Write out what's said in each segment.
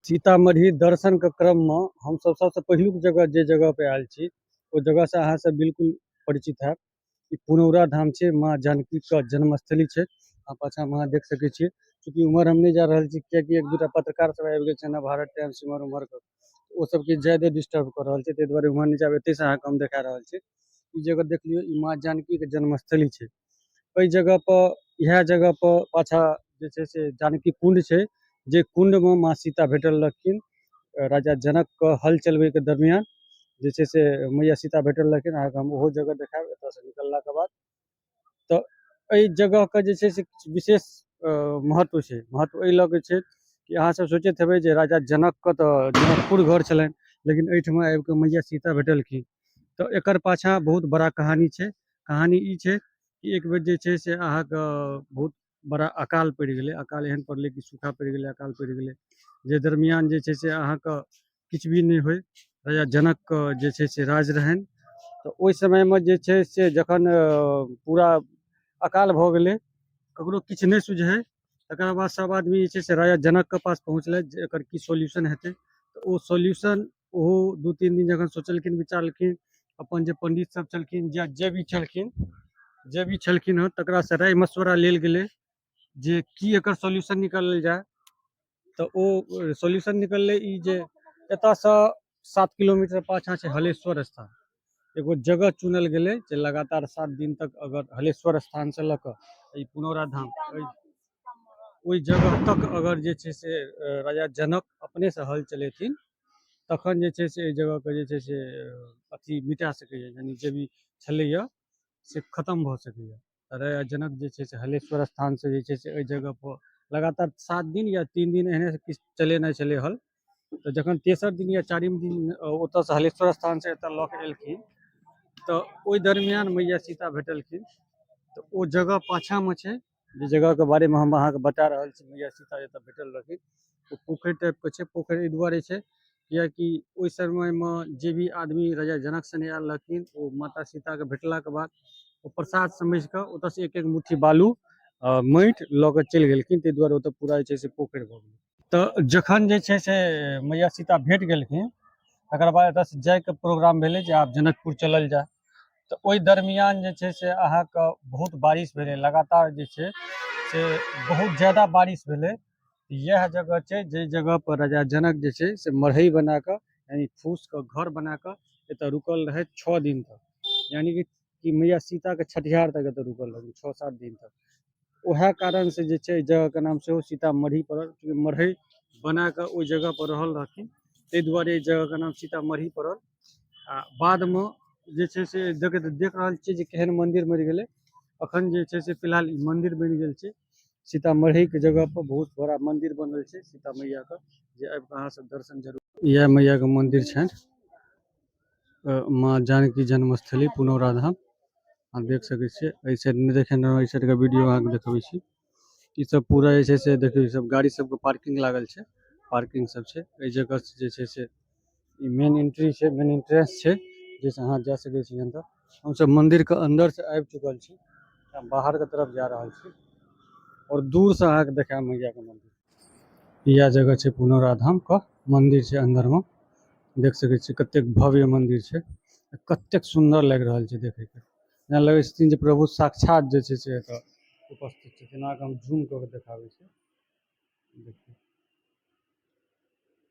सीतामढ़ी दर्शन के क्रम में हमसब सबसे पहिलुक जगह जे जगह पे आयल छी ओ जगह से अहाँ सब बिल्कुल परिचित हैब। ई पुनौरा धाम छै, माँ जानकी के जन्मस्थली छै। आ पाछा में अहाँ देख सके छियै, चूँकि उम्हर हम नहीं जा रहल छी कियाकि एक दूटा पत्रकार सब आबि गेल छै ने भारत टाइम्स इम्हर उम्हर के, ओ सब के ज्यादे डिस्टर्ब कर रहल छै, ताहि दुआरे उम्हर नहीं जाब, एते से अहाँके हम देखा रहल छी। ई जगह देख लियौ, ई माँ जानकी के जन्मस्थली छै। एहि जगह पर, इएह जगह पर पाछा जे छै से जानकी कुंड छै, जे कुंड में माँ सीता भेटल रहखिन राजा जनक के हल चलबै के दरमियान जे छै से मैया सीता भेटल रहखिन। अहाँके हम ओहो जगह देखायब एतऽ से निकलला के बाद। तऽ एहि जगह के जे छै से किछु विशेष महत्व छै। महत्व एहि लऽ के छै कि अहाँ सब सोचैत हेबै जे राजा जनक के तऽ जनकपुर घर छलनि, लेकिन एहिठमा आबि कऽ मैया सीता भेटलखिन। तऽ एकर पाछाँ बहुत बड़ा कहानी छै। कहानी ई छै कि एक बेर जे छै से अहाँके बहुत बड़ा अकाल पड़ि गेलै। अकाल एहन पड़लै कि सूखा पड़ि गेलै, अकाल पड़ि गेलै, जे दरमियान जे छै से अहाँके किछु भी नहि होइ। राजा जनकके जे छै से राज रहनि। तऽ ओहि समयमे जे छै से जखन पूरा अकाल भऽ गेलै, ककरो किछु नहि सुझै, तकर बाद सब आदमी जे छै से राजा जनकके पास पहुँचलथि जे एकर की सोल्यूशन हेतै। तऽ ओ सोल्यूशन ओहो 2-3 दिन जखन सोचलखिन विचारलखिन, अपन जे पंडित सब छलखिन या जे भी छलखिन हँ, तकरासँ राय मशवरा लेल गेलै जे की एकर सोल्यूशन निकालल जाय। तऽ ओ सोल्यूशन निकललै ई जे एतऽसँ 7 किलोमीटर पाछाँ छै हलेश्वर स्थान। एगो जगह चुनल गेलै जे लगातार 7 दिन तक अगर हलेश्वर स्थानसँ लऽ कऽ ई पुनौरा धाम ओहि जगह तक अगर जे छै से राजा जनक अपनेसँ हल चलेथिन, तखन जे छै से एहि जगहके जे छै से अथी मिटा सकैए, यानी जे भी छलैए से खतम भऽ सकैए। तऽ राजा जनक जे छै से हलेश्वर स्थानसँ जे छै से एहि जगहपर लगातार 7 दिन या 3 दिन एहने किछु चलेनाइ छलै हल। तऽ जखन तेसर दिन या चारिम दिन ओतऽसँ हलेश्वर स्थानसँ एतऽ लऽ कऽ एलखिन, तऽ ओहि दरमियान मैया सीता भेटलखिन। तऽ ओ जगह पाछाँमे छै, जे जगहके बारेमे हम अहाँके बता रहल छी। मैया सीता जतऽ भेटल रहथिन ओ पोखरि टाइपके छै। पोखरि एहि दुआरे छै किएकि ओहि समयमे जे भी आदमी राजा जनक सने आयल रहथिन, ओ माता सीताके भेटलाके बाद ओ प्रसाद समझिकऽ ओतऽसँ एक एक मुट्ठी बालू माटि लऽ कऽ चलि गेलखिन। ताहि दुआरे ओतऽ पूरा जे छै से पोखरि भऽ गेलै। तऽ जखन जे छै से मैया सीता भेट गेलखिन, तकर बाद एतऽसँ जाइके प्रोग्राम भेलै जे आब जनकपुर चलल जाय। तऽ ओहि दरमियान जे छै से अहाँके बहुत बारिश भेलै, लगातार जे छै से बहुत ज्यादा बारिश भेलै। इएह जगह छै जे जगह पर राजा जनक जे छै से मढ़ई बना कऽ, यानी फूसके घर बना कऽ एतऽ रुकल रहै 6 दिन तक, यानी कि मैया सीताके छठिहार तक एतऽ रुकल रहै 6-7 दिन तक। उएह कारणसँ जे छै एहि जगहके नाम सेहो सीतामढ़ी पड़ल, चूँकि मढ़ई बना कऽ ओहि जगह पर रहल रहथिन, ताहि दुआरे एहि जगहके नाम सीतामढ़ी पड़ल। आ बादमे जे छै से देख रहल छियै जे केहन मन्दिर बनि गेलै। अखन जे छै से फिलहाल ई मन्दिर बनि गेल छै सीतामढ़ीके जगह पर। बहुत बड़ा मन्दिर बनल छै सीता मैयाके, जे आबि कऽ अहाँ सब दर्शन जरूर। इएह मैयाके मन्दिर छनि, माँ जानकी जन्मस्थली पुनौरा धाम। अहाँ देख सकै छियै। एहि साइड नहि देखेने रहौं, एहि साइडके वीडियो अहाँके देखबै छी। ई सब पूरा जे छै से देखियौ, ई सब गाड़ी सबके पार्किंग लागल छै, पार्किंग सब छै। एहि जगह से जे छै से ई मेन एंट्री छै, मेन एंट्रेंस छै, जाहिसँ अहाँ जा सकै छी अन्दर। हमसब मन्दिरके अन्दर से आबि चुकल छी, आब बाहरके तरफ जा रहल छी और दूर से अहाँके देखायब मैयाके मन्दिर। इएह जगह छै पुनौरा धामके मन्दिर छै, अन्दरमे देख सकै छियै कतेक भव्य मन्दिर छै, कतेक सुन्दर लागि रहल छै देखैके। जेना लगै छथिन जे प्रभु साक्षात जे छै से एतऽ उपस्थित छथिन। अहाँके हम जूम कऽ के देखाबै छी, देखियौ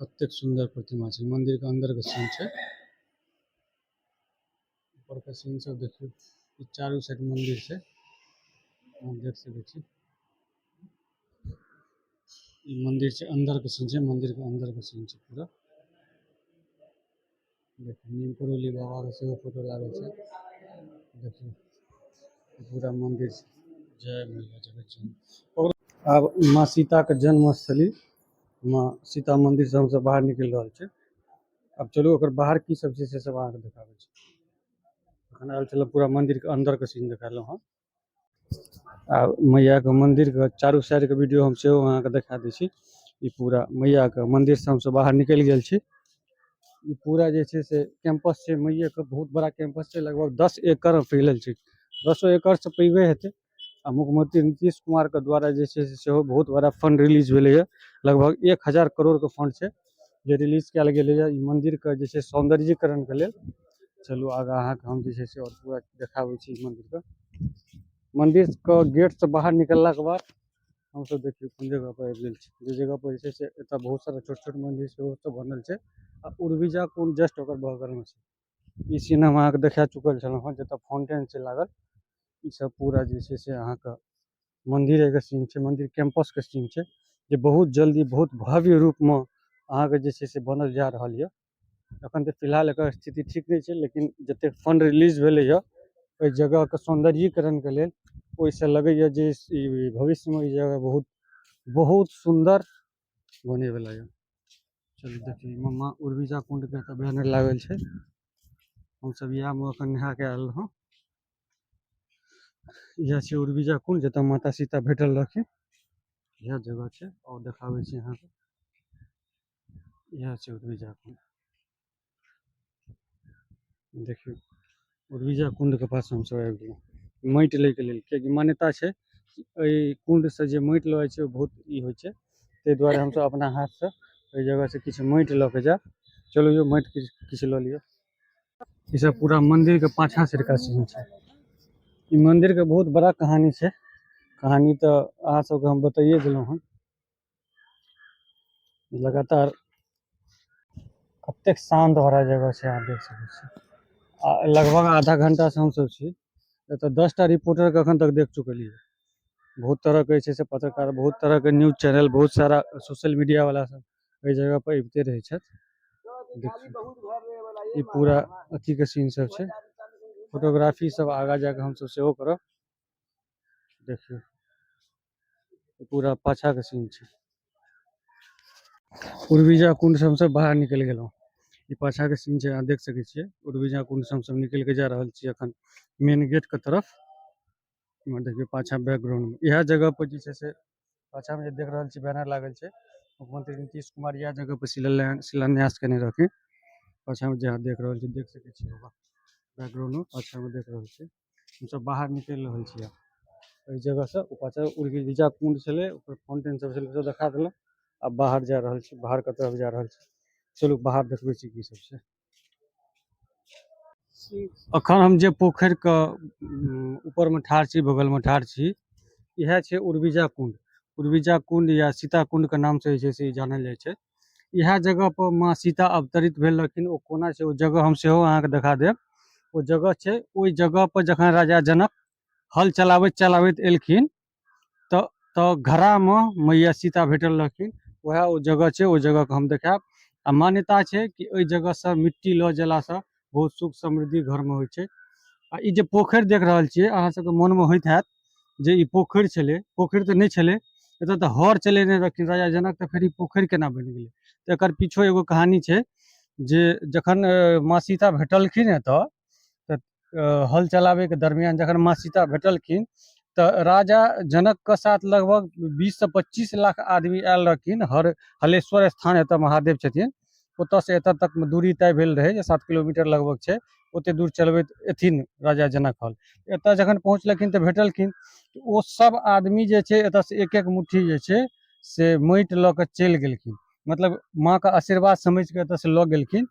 कतेक सुन्दर प्रतिमा छै। मन्दिरके अन्दरके सीन छै, ऊपरके सीन सब देखियौ। ई चारू साइड मन्दिर छै, अहाँ देख सकै छी। ई मन्दिर छै, अन्दरके सीन छै, मन्दिरके अन्दरके सीन छै पूरा। देखियौ नीम करौली बाबाके सेहो फोटो लागल छै। देखियौ पूरा मन्दिर छै। जय मैया जगत जननी। और आब माँ सीताके जन्मस्थली माँ सीता मन्दिर से हमसब बाहर निकलि रहल छी। आब चलू ओकर बाहर की सब छै से सब अहाँके देखाबै छी। अखन आयल छलहुँ पूरा मन्दिरके अन्दरके सीन देखेलहुँ हँ। आब मैयाके मन्दिरके चारू साइडके वीडियो हम सेहो अहाँके देखा दै छी। ई पूरा मैयाके मन्दिर से हमसब बाहर निकलि गेल छी। ई पूरा जे छै से कैंपस छै मैयाके, बहुत बड़ा कैंपस छै, लगभग 10 एकड़ मे फैलल छै, 10 एकड़ से पैघे हेतै। आ मुख्यमंत्री नीतीश कुमारके द्वारा जे छै से सेहो बहुत बड़ा फंड रिलीज भेलैए। लगभग 1000 करोड़के फंड छै जे रिलीज कयल गेलैए ई मन्दिरके जे छै सौन्दर्यीकरणके लेल। चलू आगाँ अहाँके हम जे छै से आओर पूरा देखाबै छी ई मन्दिरके। मन्दिरके गेटसँ बाहर निकललाके बाद हमसब देखियौ कोन जगहपर आबि गेल छी, जे जगहपर जे छै से एतऽ बहुत सारा छोट छोट मन्दिर सेहो सब बनल छै आ उर्विजा कुण्ड जस्ट ओकर बगलमे छै। ई सीन हम अहाँके देखा चुकल छलहुँ हँ, जतऽ फाउंटेन छै लागल। ई सब पूरा जे छै से अहाँके मन्दिरेके सीन छै, मन्दिर कैंपसके सीन छै, जे बहुत जल्दी बहुत भव्य रूपमे अहाँके जे छै से बनल जा रहल यऽ। एखन तऽ फिलहाल एकर स्थिति ठीक नहि छै, लेकिन जतेक फंड रिलीज भेलैए ओहि जगहके सौन्दर्यीकरणके लेल, ओहिसँ लगैए जे ई भविष्यमे ई जगह बहुत बहुत सुन्दर बनैवला यऽ। चलू देखियौ, माँ उर्विजा कुण्डके एतऽ बैनर लागल छै। हमसब इएहमे एखन नहाके आयल रहौं। इएह छै उर्विजा कुण्ड, जतऽ माता सीता भेटल रहखिन। इएह जगह छै आओर देखाबै छी अहाँके। इएह छै उर्विजा कुण्ड। देखियौ, उर्विजा कुण्डके पास हमसब आबि गेलहुँ माटि लैके लेल, कियाकि मान्यता छै कि एहि कुण्डसँ जे माटि लऽ जाइ छै ओ बहुत ई होइ छै। ताहि दुआरे हमसब अपना हाथसँ एहि जगहसँ किछु माटि लऽ कऽ जायब। चलू यौ, माटि किछु किछु लऽ लिअ। ई सब पूरा मन्दिरके पाछाँ सरका सीन छै। ई मन्दिरके बहुत बड़ा कहानी छै। कहानी तऽ अहाँ सबके हम बताइए देलहुँ हँ। लगातार कतेक शान्त भरा जगह छै, अहाँ देख सकै छी। आ लगभग आधा घंटासँ हमसब छी एतऽ। 10टा रिपोर्टरके एखन तक देख चुकलियै। बहुत तरहके जे छै से पत्रकार, बहुत तरहके न्यूज चैनल, बहुत सारा सोशल मीडिया वाला सब एहि जगह पर अबिते रहै छथि। देखियौ, ई पूरा अथीके सीन सब छै। फोटोग्राफी सब आगाँ जाकऽ हमसब सेहो करब। देखियौ, ई पूरा पाछाके सीन छै। उर्विजा कुण्डसँ हमसब बाहर निकलि गेलहुँ। ई पाछाके सीन छै, अहाँ देख सकै छियै। उर्विजा कुण्डसँ हमसब निकलि कऽ जा रहल छी एखन मेन गेटके तरफ। इम्हर देखियौ पाछाँ बैकग्राउंडमे इएह जगह पर जे छै से पाछाँमे जे देख रहल छी बैनर लागल छै। मुख्यमंत्री नीतीश कुमार इएह जगह पर शिलान्यास केने रहथिन। पाछाँमे जे अहाँ देख रहल छी, देख सकै छी, बैकग्राउंडमे पाछाँमे देख रहल छी। हमसब बाहर निकलि रहल छी आब एहि जगहसँ। ओ पाछाँ उर्विजा कुण्ड छलै, ओकर फाउंटेन सब छलै, सब देखा देलहुँ। आब बाहर जा रहल छी, बाहरके तरफ जा रहल छी। चलू बाहर देखबै छी की सब छै। अखन हम जे पोखरिके ऊपरमे ठाढ़ छी, बगलमे ठाढ़ छी, इएह छै उर्विजा कुण्ड। उर्विजा कुण्ड या सीता कुण्डके नामसँ जे छै से ई जानल जाइ छै। इएह जगहपर माँ सीता अवतरित भेल रहथिन। ओ कोना छै, ओ जगह हम सेहो अहाँके देखा देब। ओ जगह छै, ओहि जगहपर जखन राजा जनक हल चलाबैत चलाबैत एलखिन तऽ घरामे मैया सीता भेटल रहथिन। वएह ओ जगह छै, ओ जगहके हम देखायब। आ मान्यता छै कि एहि जगहसँ मिट्टी लऽ गेलासँ बहुत सुख समृद्धि घरमे होइ छै। आ ई जे पोखरि देख रहल छियै, अहाँ सबके मोनमे होइत हैत जे ई पोखरि छलै। पोखरि तऽ नहि छलै, एतऽ तऽ हर चलेने रहथिन राजा जनक, तऽ फेर ई पोखरि केना बनि गेलै? तऽ एकर पीछो एगो कहानी छै जे जखन माँ सीता भेटलखिन एतऽ, तऽ हल चलाबैके दरमियान जखन माँ सीता भेटलखिन तऽ राजा जनकके साथ लगभग 20 से 25 लाख आदमी आयल रहथिन। हर हलेश्वर स्थान एतऽ महादेव छथिन, ओतऽसँ एतऽ तक दूरी तय भेल रहै जे 7 किलोमीटर लगभग छै। ओते दूर चलबैत एथिन राजा जनक हल। एतऽ जखन पहुँचलखिन तऽ भेटलखिन। ओ सब आदमी जे छै एतऽसँ एक एक मुट्ठी जे छै से माटि लऽ कऽ चलि गेलखिन, मतलब माँके आशीर्वाद समझिके एतऽसँ लऽ गेलखिन।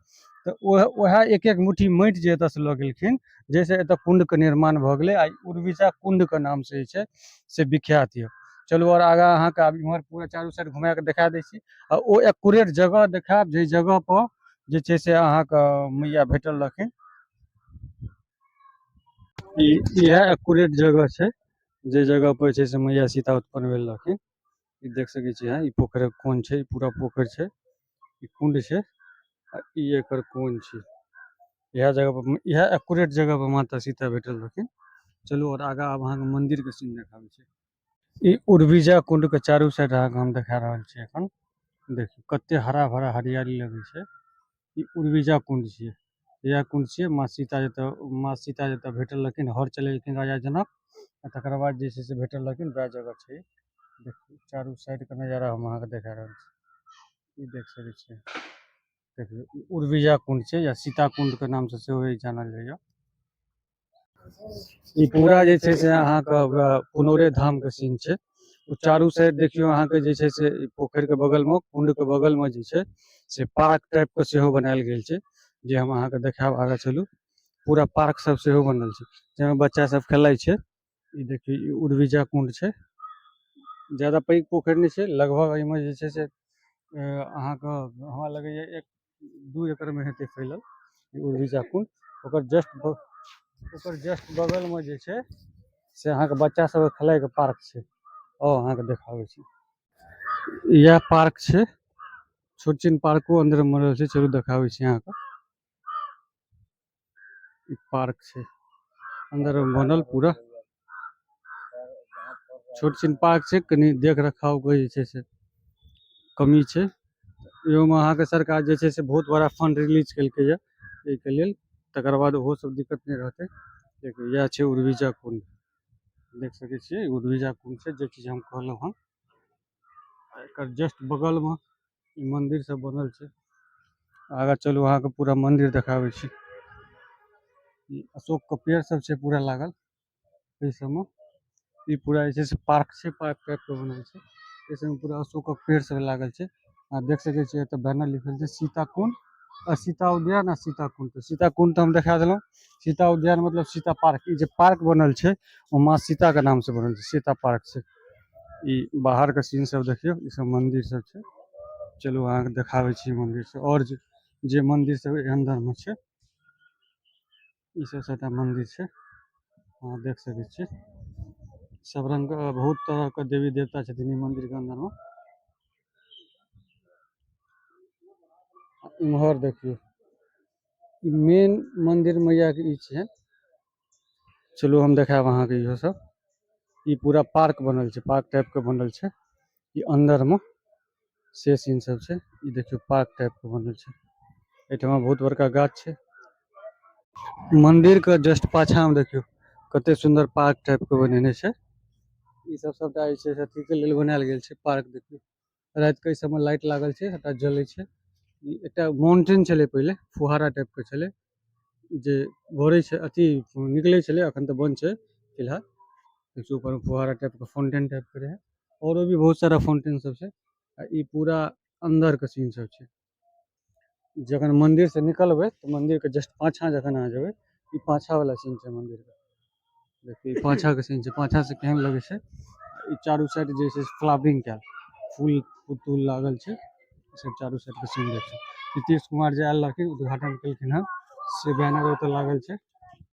तऽ वएह एक एक मुट्ठी माटि जे एतऽसँ लऽ गेलखिन, जाहिसँ एतऽ कुण्डके निर्माण भऽ गेलै आ उर्विजा कुण्डके नामसँ जे छै से विख्यात यऽ। चलू आओर आगाँ अहाँके आब इम्हर पूरा चारू साइड घुमा कऽ देखा दै छी आ ओ एक्युरेट जगह देखायब जाहि जगहपर जे छै से अहाँके मैया भेटल रहथिन। ई इएह एक्युरेट जगह छै जे जगह पर छै से मैया सीता उत्पन्न भेल रहथिन। ई देख सकै छी अहाँ, ई पोखरिक कोन छै, ई पूरा पोखरि छै, ई कुण्ड छै आ ई एकर कोन छै। इएह जगह पर, इएह एक्युरेट जगह पर माता सीता भेटल रहथिन। चलू आओर आगाँ आब अहाँके मन्दिरके सीन देखाबै छी। ई उर्विजा कुण्डके चारू साइड अहाँके हम देखा रहल छी एखन। देखियौ कते हरा भरा हरियाली लगै छै। ई उर्विजा कुण्ड छियै, इएह कुण्ड छियै। माँ सीता जतऽ भेटल रहथिन, हर चलेलखिन राजा जनक आ तकर बाद जे छै से भेटल रहथिन, वएह जगह छै। देखियौ, चारू साइडके नजारा हम अहाँके देखा रहल छी। ई देख सकै छियै, देखियौ, ई उर्विजा कुण्ड छै या सीता कुण्डके नामसँ सेहो ई जानल जाइए। ई पूरा जे छै से अहाँके पुनौरे धामके सीन छै। ओ चारू साइड देखियौ, अहाँके जे छै से ई पोखरिके बगलमे, कुण्डके बगलमे जे छै से पार्क टाइपके सेहो बनायल गेल छै, जे हम अहाँके देखायब। आगाँ चलू। पूरा पार्क सब सेहो बनल छै, जाहिमे बच्चा सब खेलाइ छै। ई देखियौ, ई उर्विजा कुण्ड छै। ज्यादा पैघ पोखरि नहि छै। लगभग एहिमे जे छै से अहाँके हमरा लगैए 1-2 एकड़मे हेतै फैलल ई उर्विजा कुण्ड। ओकर जस्ट बगलमे जे छै से अहाँके बच्चा सबके खेलाइके पार्क छै। आउ, अहाँके देखाबै छी। इएह पार्क छै। छोट छिन पार्को अन्दर मे बनल छै। चलू, देखाबै छी अहाँके। ई पार्क छै अन्दर मे बनल पूरा। छोट छिन पार्क छै। कनि देख रखाव के जे छै से कमी छै। इहोमे अहाँके सरकार जे छै से बहुत बड़ा फंड रिलीज केलकै यऽ एहिके लेल। तकर बाद ओहो सब दिक्कत नहि रहतै। देखियौ, इएह छै उर्विजा कुण्ड। देख सकै छियै, ई उर्विजा कुण्ड छै, जे चीज हम कहलहुँ हँ। आ एकर जस्ट बगलमे ई मंदिर सब बनल छै। आगाँ चलू, अहाँके पूरा मंदिर देखाबै छी। ई अशोक के पेड़ सब छै पूरा लागल एहि सबमे। ई पूरा जे छै से पार्क छै। पार्क टाइप के बनल छै। एहि सबमे पूरा अशोकक पेड़ सब लागल छै। अहाँ देख सकै छियै, एतऽ बैनर लिखल छै सीता कुंड आ सीता उद्यान आ सीता कुंड। तऽ सीता कुंड तऽ हम देखा देलहुँ। सीता उद्यान मतलब सीता पार्क। ई जे पार्क बनल छै, ओ माँ सीता के नाम से बनल छै। सीता पार्क छै। ई बाहर के सीन सब देखियौ। ई सब मंदिर सब छै। चलू, अहाँके देखाबै छी मंदिर सब आओर जे जे मंदिर सब एहि अन्दर मे छै। ई सब सबटा मंदिर छै। अहाँ देख सकै छियै, सब रंग के, बहुत तरह के देवी देवता छथिन ई मंदिर के अंदर मे। इम्हर देखियौ, ई मेन मंदिर मैया के ई छै। चलू, हम देखायब अहाँके इहो सब। ई पूरा पार्क बनल छै। पार्क टाइप के बनल छै ई अंदर मे से सीन सब छै। ई देखियौ, पार्क टाइप के बनल छै। एहिठमा बहुत बड़का गाछ छै। मंदिर के जस्ट पाछा मे देखियौ, कते सुन्दर पार्क टाइप के बनेने छै। ई सब सबटा जे छै से अथी के लेल बनायल गेल छै पार्क। देखियौ, राति के एहि सबमे लाइट लागल छै, सबटा जलै छै। ई एकटा माउंटेन छलै पहिले, फुहारा टाइप के छलै, जे भरै छै, अथी निकलै छलै। अखन तऽ बंद छै फिलहाल। देखियौ, ऊपर मे फुहारा टाइप के, फाउंटेन टाइप के रहै। औरो भी बहुत सारा फाउंटेन सब छै। आ ई पूरा अंदर के सीन सब छै। जखन मंदिर से निकलबै तऽ मंदिर के जस्ट पाछाँ जखन अहाँ जेबै, ई पाछाँ वाला सीन छै मंदिर के। देखियौ, ई पाछाँ के सीन छै। पाछाँ से केहन लगै छै। ई चारू साइड जे छै फ्लावरिंग कयल फूल तूल लागल छै। ई सब चारू साइड के सीन देखियौ। नीतीश कुमार जे आयल रहथिन, उद्घाटन केलखिन हन, से बैनर ओतऽ लागल छै।